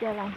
Jalan.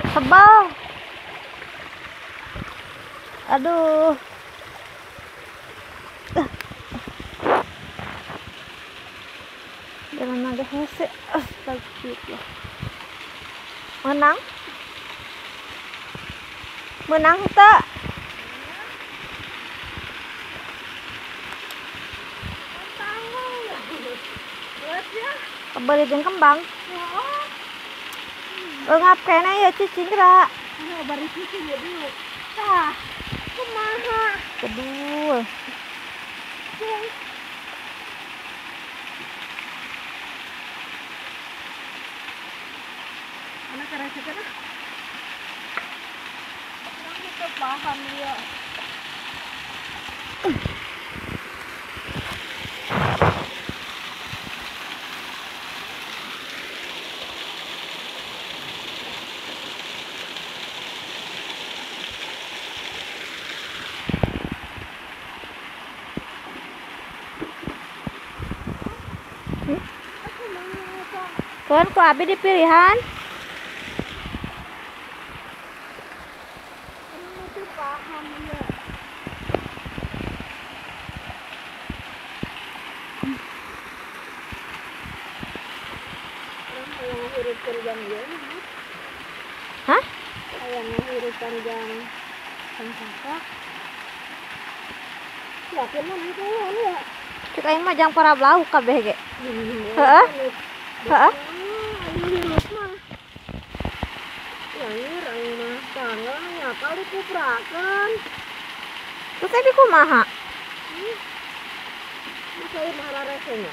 Tebal. Aduh. Jalan agak hese. Astagfirullah. Menang? Menang tak? Kebeli jeung kembang. Ngap kene ya cicing ra. Bari cicing ya dulu. Tah, kumaha? Kedul. Anak karasa kana? Urang teu paham ieu. Tuan ku abi di pilihan. Hah? Cek aing mah jang para lauk kabeh ge. Heeh. Heeh. Terus abi kumaha? Saya marah resenya.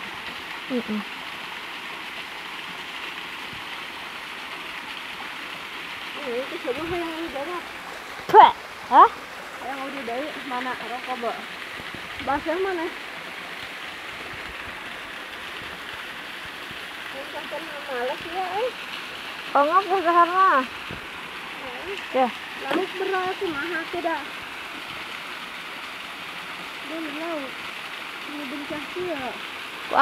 Heeh. Itu semua yang udah. Hah? Yang udah dari mana rokok, Mbak? Bahasa mana? Males ya, eh. Oh, ngapus dahar mah. Ya. Lauk beras kumaha teh dah. Dan lauk. Ini bencah kieu. Ku